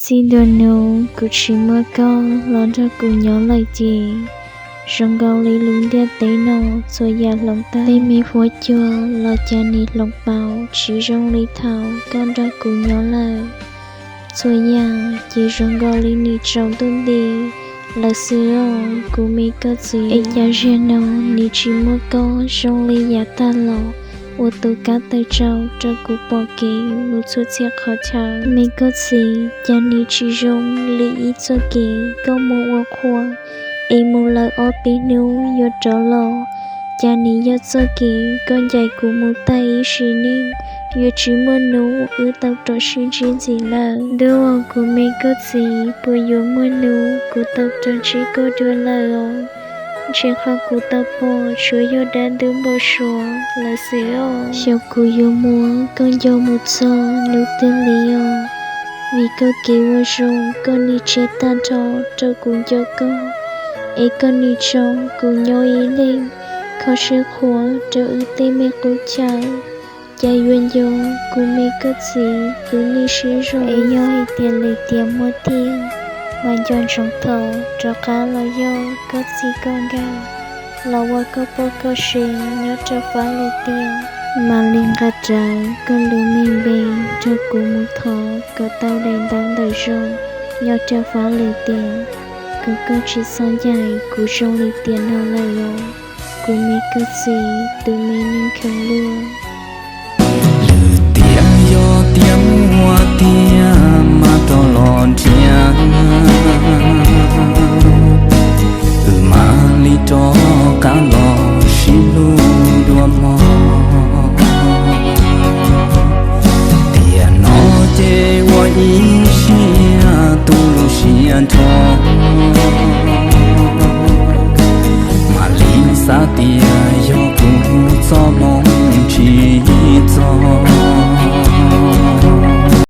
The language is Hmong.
Txij ntua hnub kuv tsis muaj koj los nrog kuv nyob lawm ces zoo nkaus li lub ntiaj teb no txhua yam hloov tag. Tej me huab cua los cas nim hloov pauv tsis zoo li thaum koj nrog kuv nyob lawm. Txhua yam ces zoo nkaus li nim tsaus ntuj nti lawm xwb os kuv me koj txiv. Es cas zaum no nim tsis muaj koj zoo li yav tag los ua tus kab tawm tsaus rau kuv pom kev mus txhua txhia qhov chaw. Me koj txiv, cas nim tsis zoo li ib txoj kev koj mus ua qhua es mus lawm ob peb hnub yuav rov los. Cas nim yog txoj kev koj ncaim kuv mus tag ib sim neej, yuav tsis muaj hnub wb tau rov sib ntsib ntxiv lawm. Ntuj, kuv me koj txiv, puas yuav muaj hnub kuv tau rov ntsib koj dua lawm os? Ntshe qhov kuv tau pom tsuas yog dab ntub npau suav lawm xwb os. Xyov kuv yuav muab koj nco mus txog hnub twg li os, vim koj kev ua zoo koj nim tseg tag nrho rau kuv nco koj, es koj nim tso kuv nyob ib leeg kho siab qhuav rau wb tej me qub chaw. Cas yuav nco kuv me koj txiv kwv nij siab zoo, es yog hais tias lwm tiam muaj tiag mas nco ntsoov thaum rov qab los yog koj txij koj nkawm, los ua koj poj koj sev nyob rau fab lwm tiam. Mam li nqa rawv koj lub me npe nrog kuv mus thov kom tau daim ntawv ntawm zoo nyob rau fab lwm tiam, kom koj tsis txhob ncaim kuv zoo li tiam no lawm los kuv me koj txiv tus me neej kheev luaj. Lwm tiam yog tiam muaj tiag mas rov los nrhiav, wb mam li rov qab los sib hlub dua mog. Tiam no ces ua ib siab tu lub siab nrho, mam li xav tias